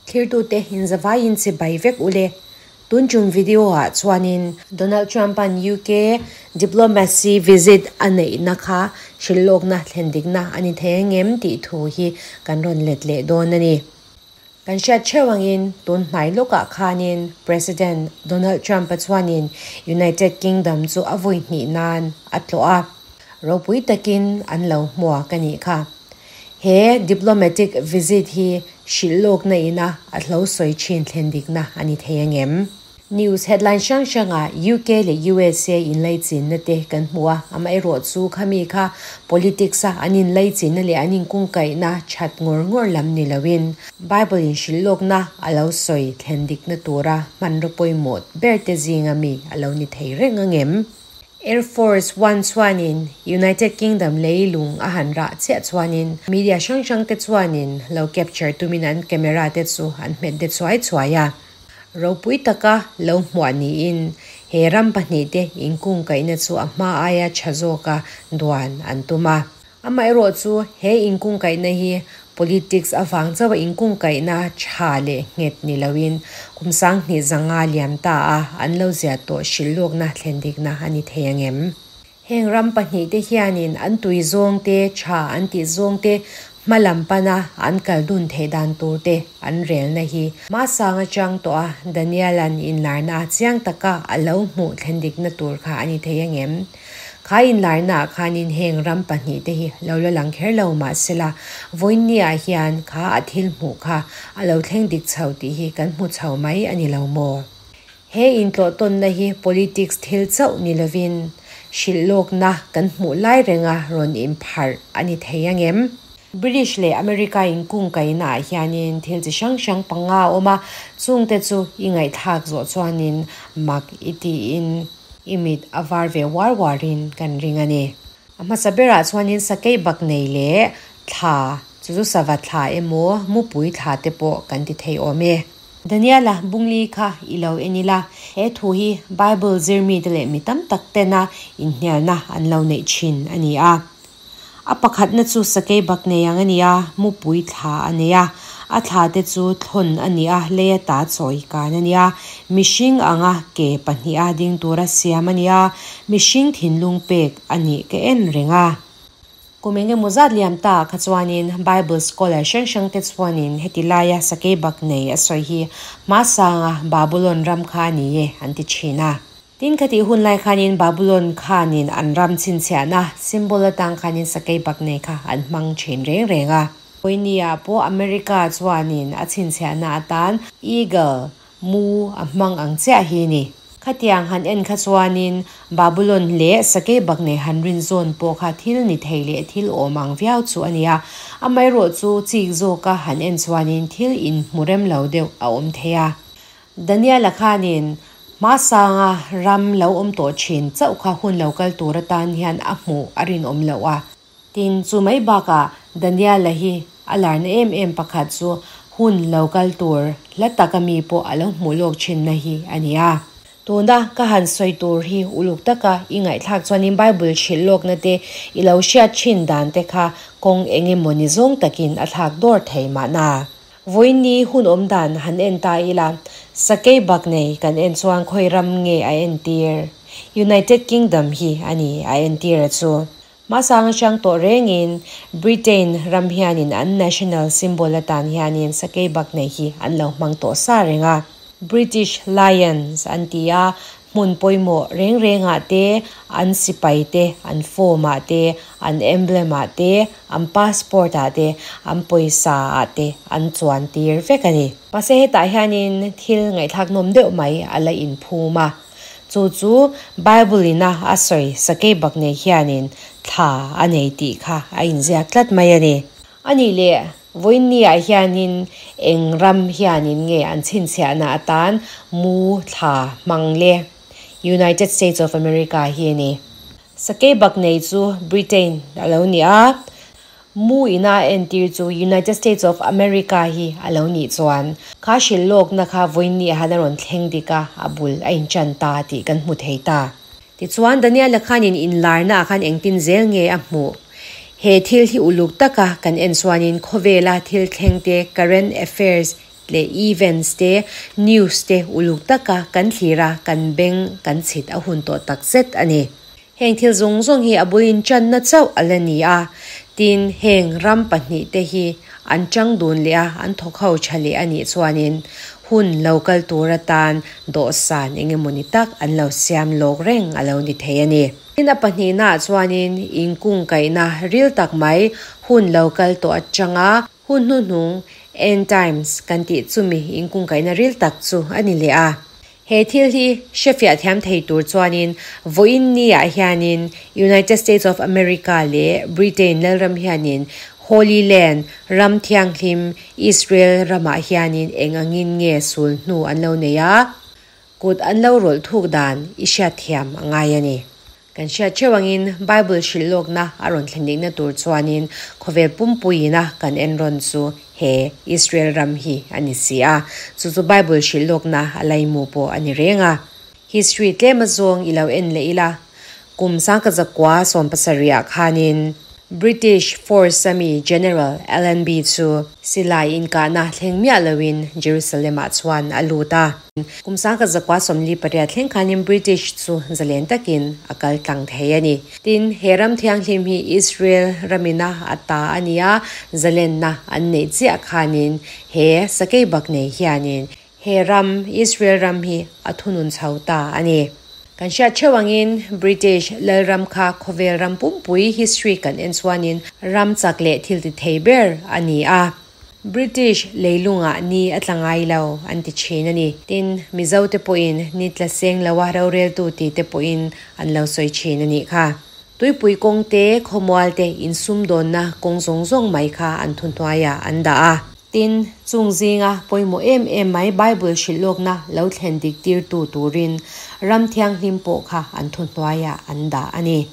Thirtute inzavaiin chibai vek ule. Tun tum video ah chuanin Donald Trump an UK diplomacy visit a neihna kha hrilhlawkna thlen dikna a ni thei angem tih thu hi kan rawn let leh dawn a ni. Kan hriat theuh angin tun hnai lawkah khanin President Donald Trump a chuanin United Kingdom chu a vawi hnih nan a tlawh a, ropui takin an lo hmuak a nih kha. He diplomatic visit hi hrilhlawkna ina a hlo sawi thin thlen dikna a ni thei angem? News headline hrang hrangah UK leh USA inlaichinna te kan hmu a, amaherawh chu khami kha politics a an inlaichinna leh an inkungkaihna that ngawr ngawr lam ni loin Bible in hrilhlawkna a lo sawi thlen dikna tura hmanraw pawimawh ber te zinga mi a lo ni thei reng angem? Air Force One chuanin United Kingdom leilung a han rah chiah chuanin media hrang hrang te chuanin lo capture tumin an camera te chu an hmet de chuai chuai a. Ropui taka lo hmuah niin he ram pahnihte inkungkaihna chu a hma aia tha zawka duan an tum a. Amaherawh chu he inkungkaihna hi politics avang chauha inkungkaihna tha leh nghet ni loin kum 2005 liam ta a an lo zia tawh hrilhlawkna thlen dikna a ni thei angem? Heng ram pahnihte hianin an tui zawng te, tha an tih zawng te, hma lam pana an kal dun theih dan tur te an relna hi hmasang atang tawh a Daniel-a'n inlarna a chiang taka a lo hmuh thlen dikna tur kha a ni thei angem? Kha inlarna ah khanin heng ram pahnihte hi lo la lang kher lo mah sela, vawiinni-ah hian kha a thil hmuh kha a lo thleng dik chho tih hi kan hmu chho mai a ni lo maw? He intlawhtawnna hi politics thil chauh ni lovin hrilhlawkna kan hmuh lai renga rawn inpharh a ni thei angem? British leh America inkungkaihna ah hianin thil chi hrang hrang panga a awm a, chungte chu i ngaihthlak zawh chuanin mak i tiin i mit a var ve uar uarin kan ring a ni. A hmasa berah chuanin sakei bak nei leh thla, chu chu sava thla emaw mupui thla te pawh kan ti thei awm e. Daniela Bungli kha i lo en ila, he thu hi Bible zirmite leh mi tam tak tena inhnialna an lo neih thin a ni a. A pakhatna chu sakei bak nei ang a ni a, mupui thla a nei a, a thla te chu thlawn a ni a, lei ata chawi kan a ni a, mihring anga ke pahniha ding tura siam a ni a, mihring thinlung pek a nih ka en reng a. Kum engemaw zat liam ta kha chuanin Bible scholar hrang hrang te chuanin heti laia sakei bak nei a sawi hi hmasanga Babulon ram kha a ni e an ti thin a. Tin khatih hun lai khanin Babulon khanin an ram chhinchhiahna symbol atang khanin sakei bak nei kha an hmang thin reng reng a. Vawinia pawh America chuanin a chhinchhiahna atan eagle, mu, a hmang ang chiah hi ni. Khatiang han en kha chuanin Babulon leh sakei bak nei han rin zawn pawh kha thil ni thei leh thil awm ang viau chu a ni a. Amaherawhchu chik zawka han en chuanin thil inhmu rem lo deuh a awm thei a. Daniela khanin hmasanga ram lo awm tawh thin chauh kha hun lo kal tur atan hian a hmuh a rinawm loh a. Tin, chu mai bakah Daniela hi a larna em em pakhat chu hun lo kal tur hla taka mi pawh a lo hmuh lawk thinna hi a ni a. Tuna ka han sawi tur hi uluk taka i ngaihthlak chuanin Bible hrilh lawkna te i lo hriat thin dan te kha kawng eng emaw ni zawng takin a thlak dawr thei mahna. Vawiinni hun awm dan han en ta ila, sakei bak nei kan en chuan khawi ram nge a entir? United Kingdom hi a ni a entir a chu. Hmasang atang tawh rengin Britain ram hianin an national symbol atan hianin sakei bak nei hi an lo hmang tawh sa reng a. British Lions an ti a, hmun pawimawh reng rengah te, an sipai te, an form ah te, an emblem ah te, an passport ah te, an pawisa ah te an chuan tir vek a ni. Mahse hetah hianin thil ngaihthlak nawm deuh mai a la inphum a, chu chu Bible ina a sawi sakei bak nei hianin thla a nei tih kha a inziak tlat mai a ni. A nih leh Vawiinni-ah hianin eng ram hianin nge an chhinchhiahna atan mu thla hmang le? United States of America hi a ni. Sakei bak nei chu Britain a lo ni a, mu ina a entir chu United States of America hi a lo nih chuan kha hrilhlawkna kha vawiinni-ah han a rawn thleng dik a, a bul a inchan ta tih kan hmu thei ta. Tichuan, Daniela khanin inlarnaah khan engtin zel nge a hmuh? He thil hi uluk taka kan en chuanin khawvela thil thleng te, current affairs leh events te, news te uluk taka kan thlir a, kan beng kan chhit a hun tawh takzet a ni. Heng thil zawng zawng hi a bul inchanna chauh a la ni a, tin heng ram pahnihte hi an chang dun leh a, an thawk ho tha leh a nih chuanin hun lo kal tur atan dawhsan eng emawni tak an lo siam lawk reng a lo ni thei a ni. Tin a pahnihnaah chuanin inkungkaihna ril tak mai hun lo kal tawh atanga hun hnuhnung, end times, kan tih chumi inkungkaihna ril tak chu a ni leh a. He thil hi hrefiah thiam thei tur chuanin vawiin niah hianin United States of America leh Britain lalram hianin Holy Land, Ram Thianghlim, Israel ramah hianin eng angin nge sul hnu an lo nei a, kut an lo rawlh thuk dan i hriatthiam a ngai a ni. Kan hriat theuh angin Bible hrilh lawkna a rawn thlenlikna tur chuanin khawvel pumpuiina kan enrawn chu he Israel ram hi a ni si a, chu chu Bible hrilh lawkna a laimu pawh a ni reng a. History tlem azawng i lo en leh ila, kum sangkazakua sawmpasarihah khanin British Force ami General Allenby chu silai inkahna thleng miah loin Jerusalem-ah chuan a lut a. Kum sangkazakua 48 thleng khanin British chu zalen takin a kal tlang thei a ni. Tin, he ram thianghlim hi Israel ramina a ta a ni a, zalenna an neih chiah khanin he sakei bak nei hianin He ram, Israel ram hi a thunun chho ta a ni. Kan hriat theuh angin British lalram kha khawvel ram pumpui history kan en chuanin ram chak leh thil ti thei ber a ni a. British leilungah ni a tla ngai lo an ti thin a ni. Tin, Mizo te pawhin ni tla seng loa roreltu ti te pawhin an lo sawi thin a nih kha. Tuipui kawng te, khawmual te insumdawnna kawng zawng zawng mai kha an thuhnuaiah an dah a. Tin, chung zinga pawimawh em em mai Bible hrilh lawkna lo thlen dik tirtu turin ram thianghlim pawh kha an thuhnuaiah an dah a ni.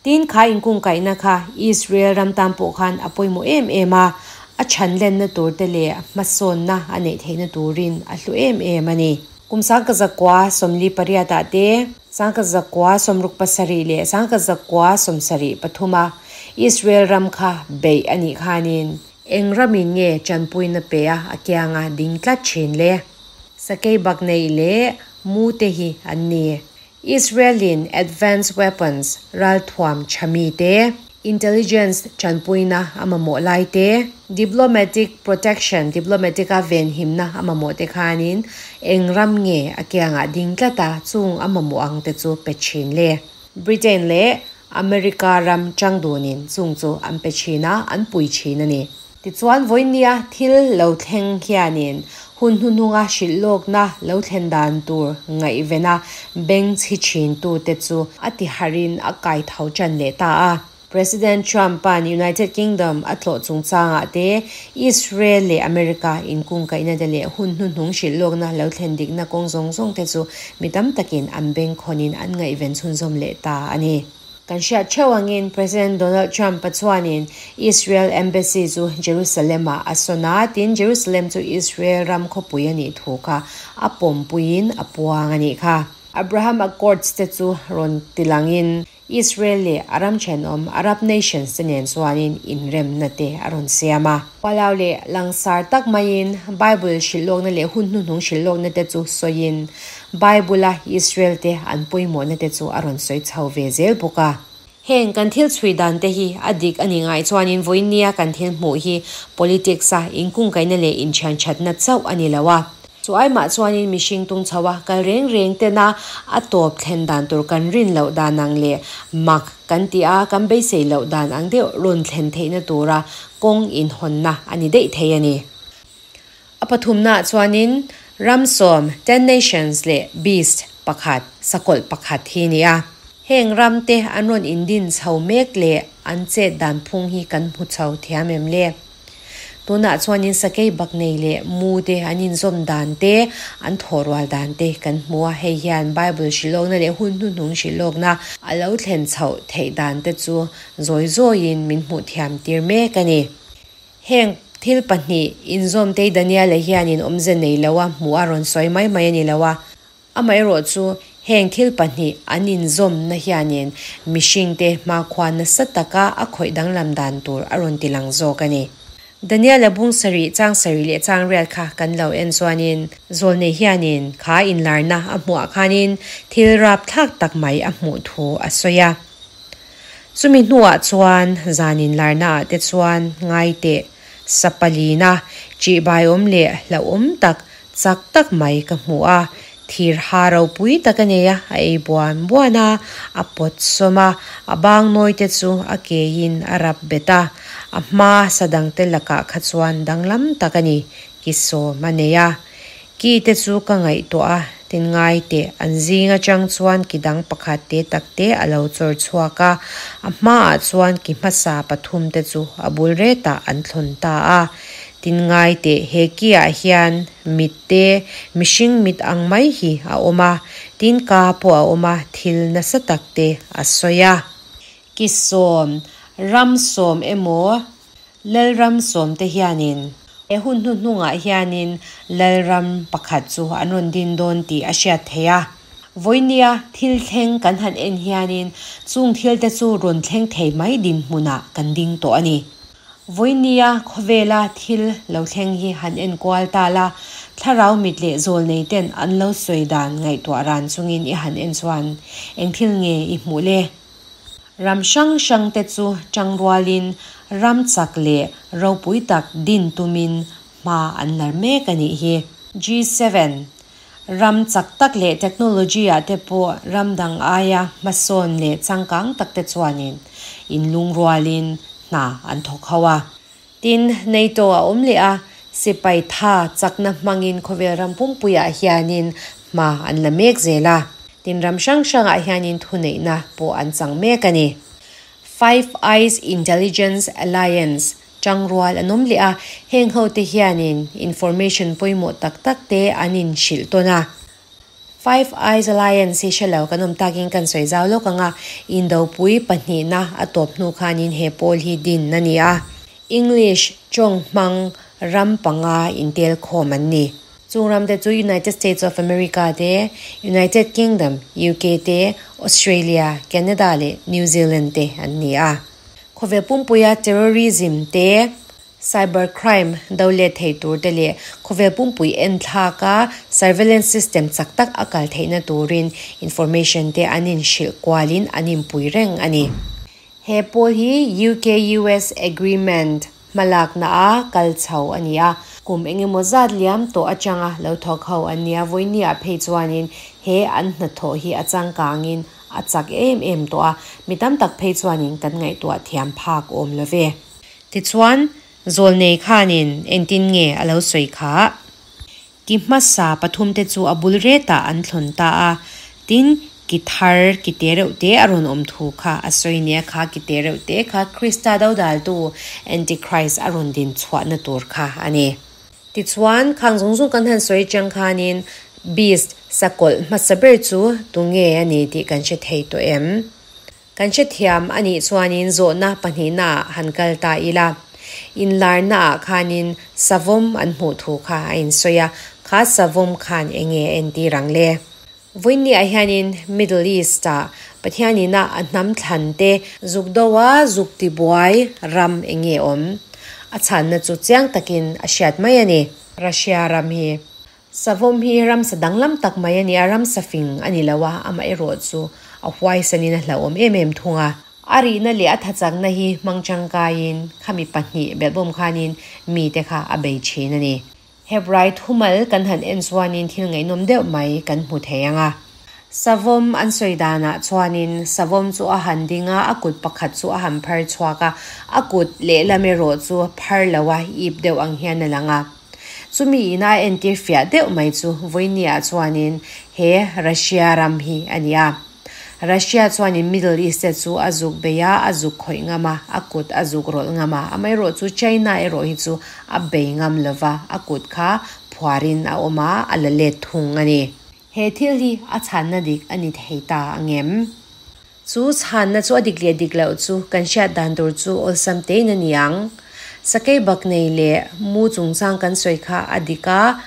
Tin, kha inkungkaihna kha Israel ram tan pawh khan a pawimawh em em a, a chhanlenna tur te leh hmasawnna a neih theihna turin a hlu em em a ni. Kum 1948 ah te, 1967 leh 1973 a Israel ram kha beih a nih khanin, Eng ramin nge tanpuina pe a a kianga ding tlat thin le? Sakei bak neih leh mu te hi an ni. Israel-in advanced weapons, ralthuam tha mi te, intelligence tanpuina a mamawh lai te, diplomatic protection, diplomatic a venhimna a mamawh te khanin eng ram nge a kiangah ding tlat a chung a mamawh ang te chu pe thin le? Britain leh America ram chang dunin chung chu an pe thin a, an pui thin a ni. Tichuan vawinia thil lo thleng hianin hun hnuhnunga hrilh lawkna lo thlen dan tur ngaihvena beng chhi thintute chu a tiharhin a kai tho tan leh ta a. President Trump-a'n United Kingdom a tlawh chungchangah te, Israel leh America inkungkaihna te leh hun hnuhnung hrilh lawkna lo thlen dikna kawng zawng zawng te chu mi tam takin an bengkhawnin an ngaihven chhunzawm leh ta a ni. Kan hriat theuh angin President Donald Trump-a chuanin Israel Embassy chu Jerusalem-ah a sawn a, tin Jerusalem chu Israel ram khawpui a nih thu kha a pawmpuiin a puang a nih kha. Abraham Accords te chu rawn tilangin Israel leh a ram thenawm Arab nations te nen chuanin inremna te a rawn siam a. Palau leh langsar tak maiin Bible hrilhlawkna leh hun hnuhnung hrilhlawkna te chu sawiin Bible-a Israel te an pawimawhna te chu a rawn sawi chho ve zel bawk a. Heng kan thil chhui dan te hi a dik a ni ngai chuanin vawinia kan thil hmuh hi politics-a inkungkaihna leh inthianthatna chauh a ni lo a. Chu aimah chuanin mihring tung chho a kal reng reng tena a tawp thlen dan tur kan rin loh dan ang leh mak kan tih a kan beisei loh dan ang deuh rawn thlen theihna tura kawng inhawnna a ni daih thei a ni. A pathumnaah chuanin ramsawm, ten nations, leh beast pakhat, sakawlh pakhat hi a ni a. Heng ramte an rawn indin chho mek leh an chet dan phung hi kan hmu chho thiam em le? Tunah chuanin sakei bak nei leh mu te an inzawm dan te, an thawh rual dan te kan hmu a, hei hian Bible hrilhlawkna leh hun hnuhnung hrilhlawkna a lo thlen chhoh theih dan te chu zawi zawiin min hmuh thiam tir mek a ni. Heng thil pahnih inzawm te hi Daniel-a hianin awmze nei lo a hmuh a rawn sawi mai mai a ni lo a. Amaherawhchu, Heng thil pahnih an inzawmna hianin mihringte hmakhua nasa taka a khawih danglam dan tur a rawn ti lang zawk a ni. Daniel-a bung sarih chang sarih leh chang riat kha kan lo en chuanin zawlnei hianin kha inlarna a hmuhah khanin thil rapthlak tak mai a hmuh thu a sawi a. Chumi hnuah chuan zan inlarnaah te chuan ngaiteh sapalina ṭihbaiawm leh hlauhawm tak chak tak mai ka hmu a, thir ha ropui tak a nei a, a ei buan buan a, a pawt sawm a, a bang nawi te chu a keiin a rap bet a, a hma sa dangte lakah kha chuan danglam tak a ni, ki sawm a nei a. Ki te chu ka ngaihtuah a, tin ngai teh, an zing atang chuan ki dang pakhat te tak te a lo chawr chhuak a, a hmaah chuan ki hmasa pathum te chu a bul retah an thlawn ta a. Tin ngai teh, he ki ah hian mit te, mihring mit ang mai hi a awm a, tin ka pawh a awm a, thil nasa tak te a sawi a. Ki sawm, ram sawm emaw, Lalram sawmte hianin he hun hnuhnungah hianin Lalram pakhat chu an rawn din dawn tih a hriat theih a. Vawinia thil thleng kan han en hianin chung thilte chu rawn thleng thei mai dinhmunah kan ding tawh a ni. Vawinia khawvela thil lo thleng hi han en kual ta la, thlarau mit leh zawlnei ten an lo sawi dan ngaihtuah ran chungin i han en chuan eng thil nge i hmuh le? Ram hrang hrangte chu tangrualin ram chak leh ropui tak din tumin hma an lar mek a nih hi. G7, Ram chak tak leh technology-ah te pawh ram dang aia hmasawn leh changkang takte chuanin inlungrualin hna an thawk ho a. Tin, NATO a awm leh a, sipai tha chakna hmangin khawvel ram pumpuiah hianin hma an la mek zel a. Tin, ram hrang hrangah hianin thuneihna pawh an chang mek a ni. Five Eyes Intelligence Alliance tangrual an awm leh a, heng hote hianin information pawimawh tak tak te an inhrilh tawn a. Five Eyes Alliance hi hre lo kan awm takin kan sawi zau lawk ang a, Indopui pahnihna a tawp hnu khanin he pawl hi din a ni a, English tawng hmang ram panga intel khawm an ni. Chung ramte chu United States of America te, United Kingdom, UK, te, Australia, Canada leh New Zealand te an ni a. Khawvel pumpuia terrorism te, Cyber crime do let thei tur te leh khawvel pumpui en thlak a surveillance system chak tak a kal theihna turin information te an inhrilh kualin an inpui reng a ni. He pawl hi UK-US agreement hmalakna a kal chho a ni a, kum engemaw zat liam tawh atanga lo thawk ho an nia, vawinia phei chuanin he an hnathawh hi a changkangin a chak em em tawh a, mi tam tak phei chuanin kan ngaihtuah thiam phak awm lo ve. Tichuan, Zawlnei khanin engtin nge a lo sawi kha? Ki hmasa pathumte chu a bul retah an thlawn ta a, tin, ki thar, ki te reuh te a rawn awm thu kha a sawi nia kha, ki te reuh te kha Krista dodaltu, Antichrist, a rawn din chhuahna tur kha a ni. Tichuan, khang zung zung kan han sawi chang khanin Beast, sakawlh hmasa ber chu tunge a ni tih kan hre thei tawh em? Kan hrethiam a nih chuanin zawhna pahnihnaah han kal ta ila. Inlarnaah khanin savawm an hmuh thu kha a insawi a, kha savawm khan eng nge a entir ang le? Vawiinniah hianin Middle East-ah Pathianina a hnam thlan te zuk do a zuk tibuai ram eng nge awm? A chhanna chu chiang takin a hriat mai a ni. Russia ram hi Savawm hi ramsa danglam tak mai a ni a, ramsa fing a ni lo a, amaherawh chu a huaisanin a hlauhawm em em thung a. A rihna leh a thachakna hi hmang tangkaiin khami pahnih belhbawm khanin mite kha a bei thin a ni. Hebrai thumal kan han en chuanin thil ngaihnawm deuh mai kan hmu thei ang a. Savawm an sawi danah chuanin savawm chu a han ding a, a kut pakhat chu a han phar chhuak a, a kut lehlam erawh chu phar lo a ip deuh ang hian a lang a. Chumi ina a entir fiah deuh mai chu vawinia chuanin he Russia ram hi a ni a. Russia chuanin Middle East te chu a zuk bei a, a zuk khawih ngam a, a kut a zuk rawlh ngam a. Amaherawh chu China erawh hi chu a bei ngam lova, a kut kha phuarin a awm a, a la let thung a ni. He thil hi a chhanna dik a ni thei ta angem? Chu chhanna chu a dik leh dik loh chu kan hriat dan tur chu awlsam tein a ni ang. Sakei bak nei leh mu chungchang kan sawi kha a dik a,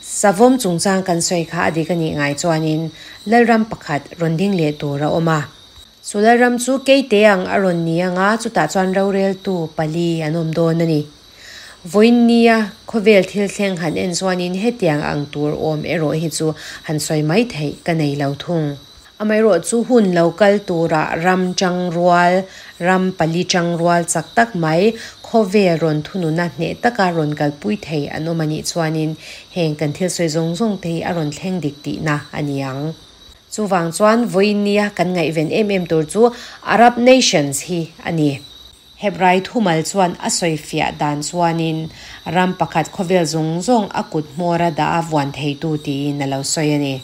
savawm chungchang kan sawi kha a dik a nih ngai chuanin Lalram pakhat rawn ding leh tur a awm a. Chu Lalram chu keite ang a rawn ni anga chutah chuan roreltu pali an awm dawn a ni. Vawiin nia khawvel thil thleng han en chuanin hetiang ang tur awm erawh hi chu han sawi mai theih ka nei lo thung. Amaherawh chu hun lo kal turah ram tangrual, ram pali tangrual chak tak mai, khawvel rawn thununa hneh taka rawn kalpui thei an awm a nih chuanin heng kan thil sawi zawng zawng te hi a rawn thleng dik tihna a ni ang. Chuvang chuan vawiin nia kan ngaihven em em tur chu Arab Nations hi a ni. Hebrai thumal chuan a sawifiah dan chuanin ram pakhat khawvel zawng zawng a kut hmawra dah a vuan theitu tiin a lo sawi a ni.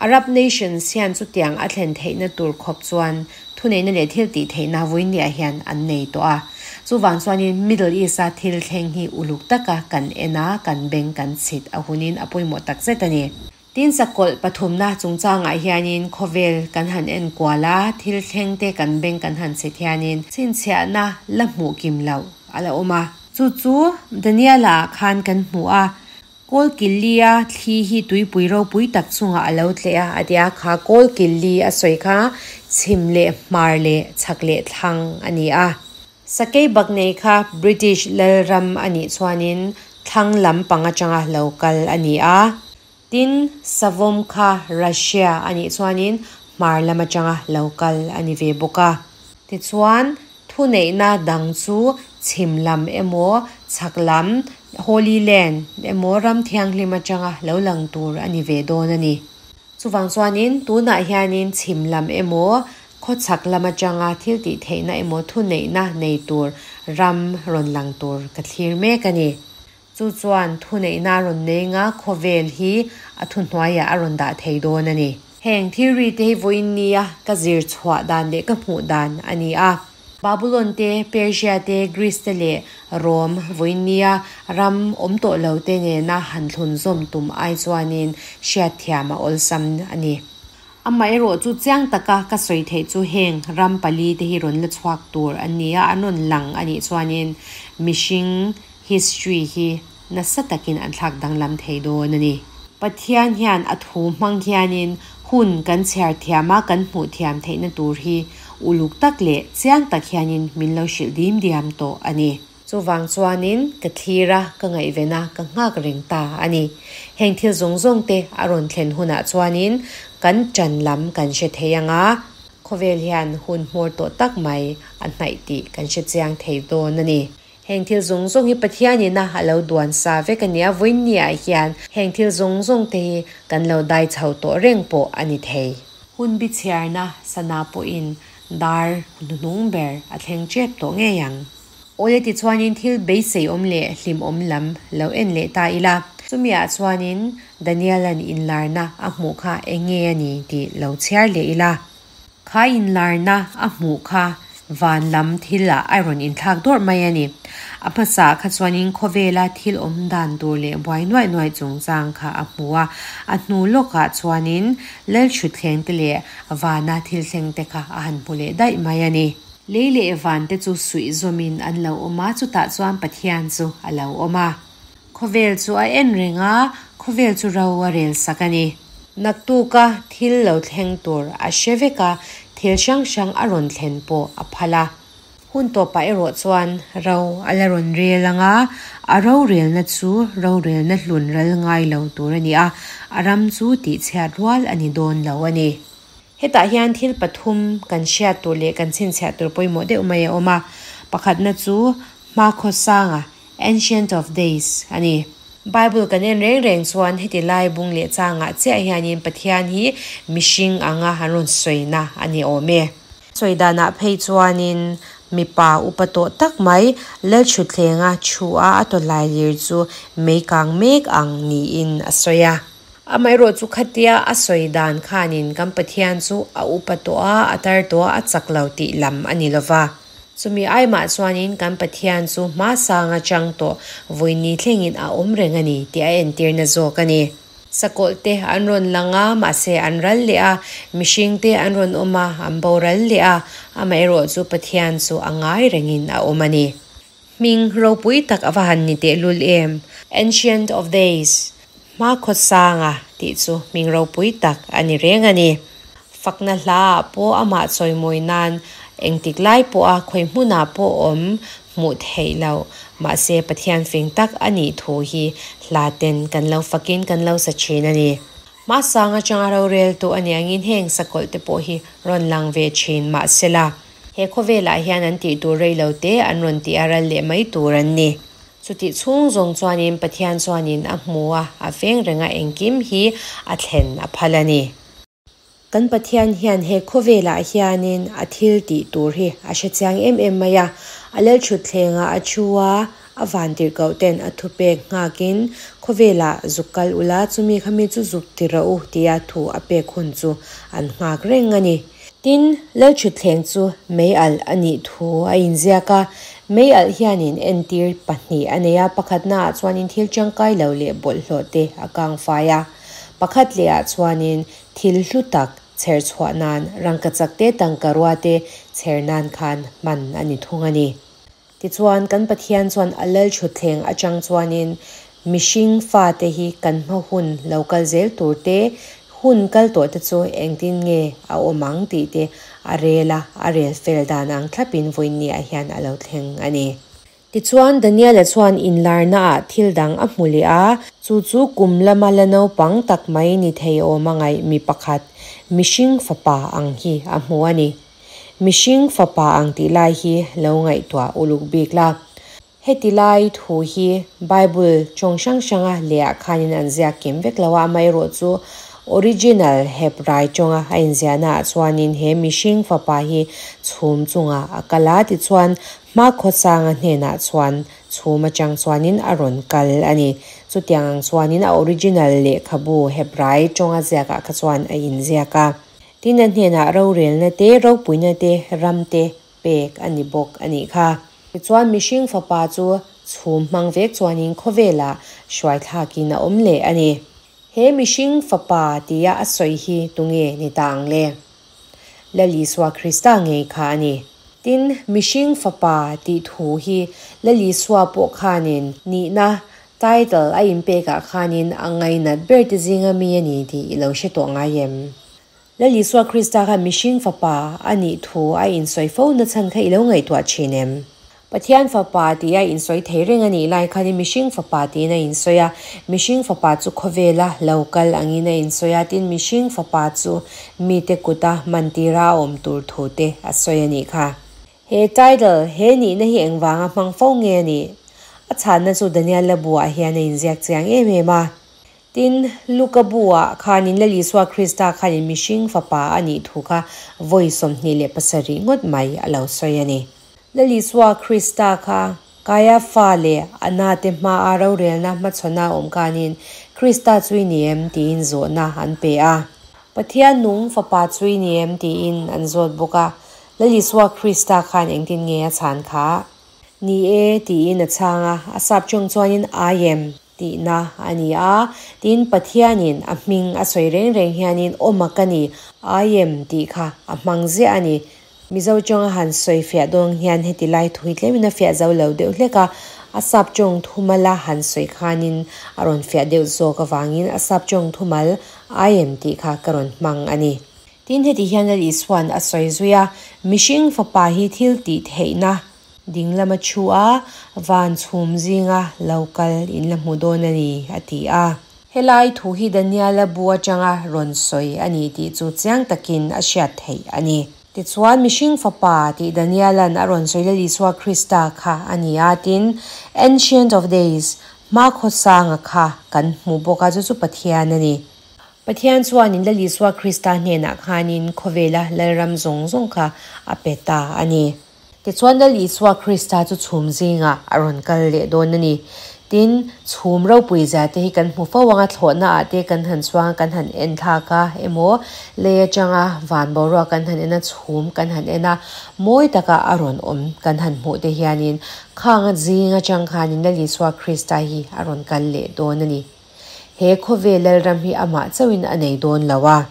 Arab nations hian chutiang a thlen theihna tur khawp chuan thuneihna leh thil tih theihna vawiinniah hian an nei tawh a. Chuvang chuanin Middle East-a thil thleng hi uluk taka kan en a, kan beng kan chhit a hunin a pawimawh takzet a ni. Tin sakawlh pathumna chungchangah hianin khawvel kan han en kual a, thil thleng te kan beng kan han chhit hianin chhinchhiahna la hmuh kim loh a la awm a. Chu chu Daniela ah khan kan hmu a, Kawl Killi-a thli hi tuipui ropui tak chungah a lo tleh a, a ti a, kha Kawl Killi a sawi kha chhim leh hmar leh chhak leh thlang a ni a. Sakei bak nei kha British lalram a nih chuanin thlang lam pang atanga lo kal a ni a. Tin, savawm kha Russia a nih chuanin hmar lam atanga lo kal a ni ve bawk a. Tichuan, thuneihna dang chu chhim lam emaw, chhak lam, Holy Land, emaw ram thianghlim atanga lo lang tur a ni ve dawn a ni. Chuvang chuanin tunah hianin chhim lam emaw, khawchhak lam atanga thil tih theihna emaw thuneihna nei tur ram rawn lang tur ka thlir mek a ni. Chu chuan thuneihna a rawn nei nga khawvel hi a thuhnuaiah a rawn dah thei dawn a ni. Heng theory te hi vawiin nia ka zir chhuah dan leh ka hmuh dan a ni a. Babulon te, Persia te, Greece te leh Rome vawiin nia ram awm tawh lo te nena han thlun zawm tum ai chuanin hriatthiam a awlsam a ni. Amaherawh chu chiang taka ka sawi theih chu heng ram pali te hi rawn la chhuak tur an ni a, an rawn lang a nih chuanin mihring history hi nasa takin an thlak danglam thei dawn a ni. Pathian hian a thu hmang hianin hun kan chhiar thiam a, kan hmuh thiam theihna tur hi uluk tak leh chiang tak hianin min lo hrilh dim diam tawh a ni. Chuvang chuanin ka thlir a, ka ngaihven a, ka nghak reng ta a ni. Heng thil zawng zawng te a rawn thlen hunah chuanin kan ṭan lam kan hre thei ang a, khawvel hian hun hmawr tawh tak mai a hnaih tih kan hre chiang thei dawn a ni. Heng thil zawng zawng hi Pathian ina a lo duan sa vek a nia, vawiinniah hian heng thil zawng zawng te hi kan lo dai chho tawh reng pawh a ni thei. Hun bi chhiarna sana pawhin dar hnuhnung ber a thleng tep tawh ngei ang. Awle tichuanin thil beisei awm leh hlimawm lam lo en leh ta ila. Chumiah chuanin Daniela'n inlarna a hmuh kha eng nge a ni tih lo chhiar leh ila. Kha inlarna a hmuh kha van lam thil ah a rawn inthlak dawrh mai a ni. A hmasa kha chuanin khawvela thil awm dan tur leh buai nuaih nuaih chungchang kha a hmu a, a hnu lawkah chuanin Lalthutthleng te leh vana thil thleng te kha a han hmu leh daih mai a ni. Lei leh van te chu suih zawmin an lo awm a, chutah chuan Pathian chu a lo awm a. Khawvel chu a en reng a, khawvel chu ro a rel sak a ni. Naktuka thil lo thleng tur a hre vek a, thil hrang hrang a rawn thlen pawh a phal a. Hun tawpah erawh chuan ro a la rawn rel ang a, a rorelna chu rorelna hlun ral ngai lo tur a ni a, a ram chu tihchhiat rual a ni dawn lo a ni. Hetah hian thil pathum kan hriat tur leh kan chhinchhiah tur pawimawh deuh mai a awm a, pakhatna chu Hmakhawsanga, Ancient of Days, a ni. Bible kan en reng reng chuan heti lai bung leh changah chiah hianin Pathian hi mihring anga an rawn sawina a ni awm e. Sawi danah phei chuanin mipa upa tawh tak mai Lalthutthlenga thu a a tawlai lir chu mei kang mek ang niin a sawi a. Amaherawh chu khatia a sawi dan khanin kan Pathian chu a upa tawh a, a tar tawh a, a chak lo tih lam a ni lova. Chumi aimah chuanin kan Pathian chu hma sang atang tawh vawiini thlengin a awm reng a ni tih a entirna zawk a ni. Sakawlh te an rawn lang a, mahse an ral leh a, mihring te an rawn awm a, an boral leh a, amaherawh chu Pathian chu a ngai rengin a awm a ni. Hming ropui tak a va han ni tehlul em! Ancient of Days, Hmakhawsanga tih chu hming ropui tak a ni reng a ni. Fakna hlaah pawh amah chawimawi nan engtik lai pawha khawi hmunah pawh awm hmuh theih loh. Mahse Pathian fing tak a nih thu hi hla ten kan lo fakin kan lo sa thin a ni. Hmasang atanga roreltu a nih angin heng sakawlh te pawh hi rawn lang ve thin mahsela he khawvelah hian an tih tur rei lo te an rawn tih a ral leh mai tur an ni. Chutih chhung zawng chuanin Pathian chuanin a hmu a, a veng renga engkim hi a thlen a phal a ni. Kan Pathian hian he khawvelah hianin a thil tih tur hi a hre chiang em em mai a, a lalthutthlengah a thu a, a vantirhkoh ten a thupek nghakin khawvelah zuk kal ula, chumi kha mi chu zuk ti rawh u tia thu a pek hun chu an nghak reng a ni. Tin, lalthutthleng chu mei alh a nih thu a inziak a, mei alh hianin entir pahnih a nei a, pakhatnaah chuanin thil tangkai lo leh bawlhhlawh te a kang fai a, pakhat lehah chuanin Thil hlu tak chher chhuah nan rangkachak te tangka rua te chher nan khan hman a ni thung a ni. Tichuan, kan Pathian chuan a lal thutthleng atang chuanin mihring fate hi kan hma hun lo kal zel tur te, hun kal tawh te chu engtin nge a awm ang tih te a rel a, a rel fel dan ang thlapin vawiinniah hian a lo thleng a ni. Tichuan, Daniela chuan inlarnaah thil dang a hmu leh a, chu chu kum lama la naupang tak mai ni thei awm a ngaih mi pakhat, mihring fapa ang hi a hmu a ni. Mihring fapa ang tih lai hi lo ngaihtuah uluk bik la. Heti lai thu hi Bible tawng hrang hranga lehah khanin an ziak kim vek lo a, amaherawhchu original Hebrai tawnga a inziahnaah chuanin he mihring fapa hi chhum chungah a kal a, tichuan Hma khawchanga hnenah chuan chhum atang chuanin a rawn kal a ni. Chutiang ang chuanin a original lehkhabu Hebrai tawnga ziakah kha chuan a inziak a. Tin, a hnenah rorelna te, ropuina te, ram te pek a ni bawk a nih kha. Tichuan, mihring fapa chu chhum hmang vek chuanin khawvelah hruaithlakin a awm leh a ni. He mihring fapa tia a sawi hi tunge ni ta ang le? Lal Isua Krista ngei kha a ni. Tin, mihring fapa tih thu hi Lal Isua pawh khanin nihna, title, a inpekah khanin a ngainat ber te zinga mi a ni tih i lo hre tawh ngai em? Lal Isua Krista khan mihring fapa a nih thu a insawi fo na chhan kha i lo ngaihtuah thin em? Pathian Fapa tia insawi thei reng a nih lai khanin mihring fapa tiin a insawi a, mihring fapa chu khawvela lo kal angin a insawi a, tin mihring fapa chu mite kuta mantira a awm tur thu te a sawi a nih kha. He title, he nihna hi engvanga hmang fo nge a nih? A chhanna chu Daniel la buah hian a inziak chiang em em a. Tin, Luka bu-ah khanin Lal Isua Krista khanin mihring fapa a nih thu kha vawi 27 ngawt mai a lo sawi a ni. Lal Isua Krista kha Kaiafa leh Anna te hmaa rorelna hmachhawn a awm khanin Krista chu i ni em? tiin zawhna an pe a. Pathian nung fapa chu i ni em? tiin an zawt bawk a. Lal Isua Krista khan engtin nge a chhan kha? Ni e, tiin a chhang a. A sap chawng chuanin I am. Tihna a ni a, tin Pathianin a hming a sawi reng reng hianin awma ka ni, I am tih kha a hmang ziah a ni. Mizo tawnga han sawi fiah dawn hian heti lai thu hi tlemin a fiah zo lo deuh hlek a, a sap tawng thumala han sawi khanin a rawn fiah deuh zawk avangin a sap tawng thumal I am tih kha ka rawn hmang a ni. Tin heti hian Lal Isua'n a sawi zui a, mihring fapa hi thil tih theihna Ding lama thu a, van chhum zinga lo kal in la hmu dawn a ni, a ti a. Helai thu hi Daniela bu atanga rawn sawi a ni tih chu chiang takin a hriat theih a ni. Tichuan, mihring fapa tih Daniela'n a rawn sawi Lal Isua Krista kha a ni a, tin, Ancient of Days, Hmakhawsanga kha kan hmu bawk a, chu chu Pathian a ni. Pathian chuanin Lal Isua Krista hnenah khanin khawvela Lalram zawng zawng kha a pe ta a ni. Tichuan Lal Isua Krista chu chhum zingah a rawn kal leh dawn a ni. Tin, chhum ropui zia te hi kan hmu fo ang a, thlawhna ah te kan han chuang a, kan han en thlak a emaw, lei atanga van boruak kan han en a, chhum kan han en a, mawi taka a rawn awm kan han hmuh te hianin khang a zing atang khanin Lal Isua Krista hi a rawn kal leh dawn a ni. He khawvel Lalram hi amah chauhin a nei dawn lo a.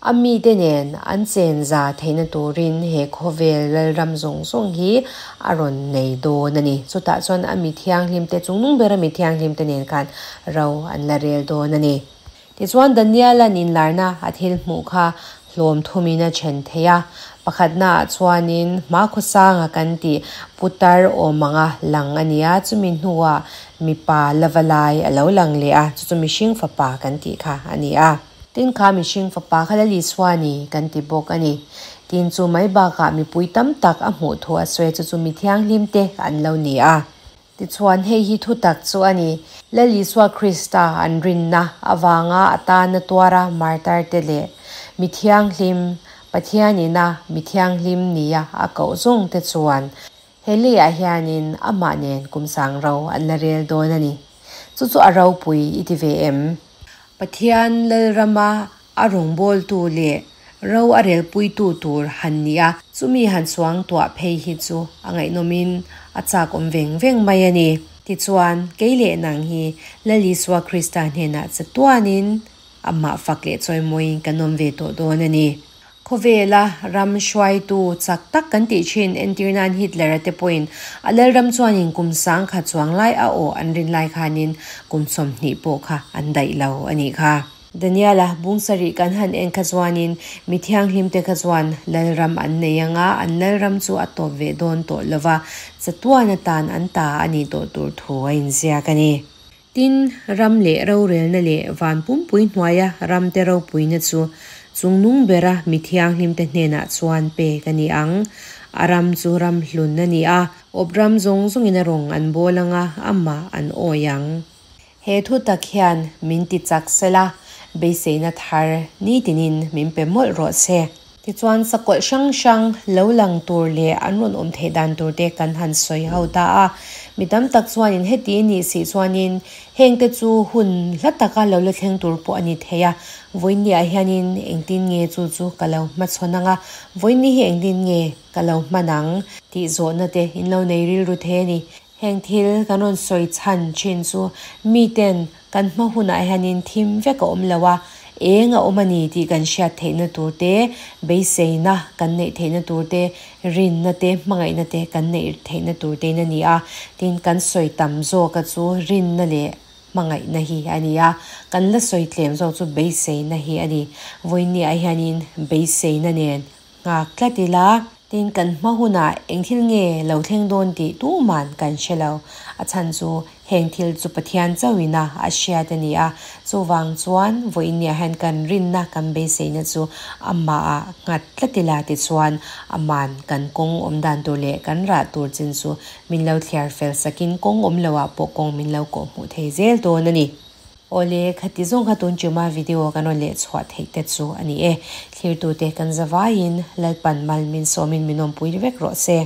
A mite nen an chen za theihna turin he khawvel Lalram zawng zawng hi a rawn nei dawn a ni. Chutah chuan a mi thianghlimte, chungnung bera mi thianghlimte nen khan ro an la rel dawn a ni. Tichuan Daniela'n inlarna a thil hmuh kha hlawm thumin a then thei a. Pakhatnaah chuanin hmakhawsanga kan tih putar awm anga lang a ni a, chumi hnuah mipa la va lai a lo lang leh a, chu chu mihring fapa kan tih kha a ni a. Tin kha mihring fapa kha la Isua ni kan ti bawk a ni. Tin chu mai bakah mipui tam tak a hmuh thu a sawi a, chu chu mi thianghlim te an lo ni a. Tichuan hei hi thutak chu a ni, Lal Isua Krista an rinna avanga a tana tuara martar te leh mi thianghlim, Pathian ina mi thianghlim nia a koh zawng te chuan he leiah hianin amah nen kum sang ro an la rel dawn a ni. Chu chu a ropui i ti ve em? Pathian Lalrama a rawngbawltu leh ro a relpuitu tur han ni a, chumi han suang tuah phei hi chu a ngaihnawmin a chak awm veng veng mai a ni. Tichuan, kei leh nang hi Lal Isua Krista hnenah chatuanin amah fak leh chawimawiin kan awm ve tawh dawn a ni. Khawvela ram hruaitu chak tak kan tih thin entir nan Hitler-a te pawhin a lalram chuanin kum sangkhat chuang lai a awh an rin lai khanin kum 20 pawh kha an daih lo a nih kha. Daniel-a bung sarih kan han en kha chuanin mi thianghlim te kha chuan lalram an nei anga an lalram chu a tawp ve dawn tawh lova chatuan atan an ta a nih tawh tur thu a inziak a ni. Tin, ram leh rorelna leh van pumpui hnuaia ramte ropuina chu chungnung bera mi thianghlimte hnenah chuan pek a ni ang. A ram chu ram hlun a ni a, awp ram zawng zawngin a rawng an bawl ang a, amah an awi ang. He thu tak hian min ti chak sela, beiseina thar nitinin min pe mawlh rawh se. Tichuan sakawlh hrang hrang lo lang tur leh an rawn awm theih dan tur te kan han sawi ho ta a. Mi tam tak chuanin heti nih si chuanin hengte chu hun hla taka lo la thleng tur pawh a ni thei a. Vawiinniah hianin engtin nge chu chu ka lo hmachhawn ang a, vawiinni hi engtin nge ka lo hman ang tih zawhna te in lo nei rilru thei a ni. Heng thil kan rawn sawi chhan thin chu miten kan hma hunah hianin thim vek a awm lo a, eng a awm a ni tih kan hriat theihna tur te, beiseina kan neih theihna tur te, rinna te, hmangaihna te kan neih theihna tur tein a ni a. Tin, kan sawi tam zawka chu rinna leh hmangaihna hi a ni a, kan la sawi tlem zawk chu beiseina hi a ni. Vawiinniah hianin beiseina nen Nghak tlat ila, tin kan hma hunah eng thil nge lo thleng dawn tih tuman kan hre lo. A chhan chu heng thil chu Pathian chauhina a hriat a ni a, chuvang chuan vawiinniah hian kan rinna kan beiseina chu amahah nghat tlat ila tichuan aman kan kawng awm dan tur leh kan rah tur chin chu min lo thliar fel sakin kawng awm loah pawh kawng min lo kawhhmuh thei zel dawn a ni. Awle, khati zawng kha tun chuma video kan rawn leh chhuah theih te chu a ni e. Thlirtute kan za vaiin Lalpan mal min sawmin min awmpui vek rawh se.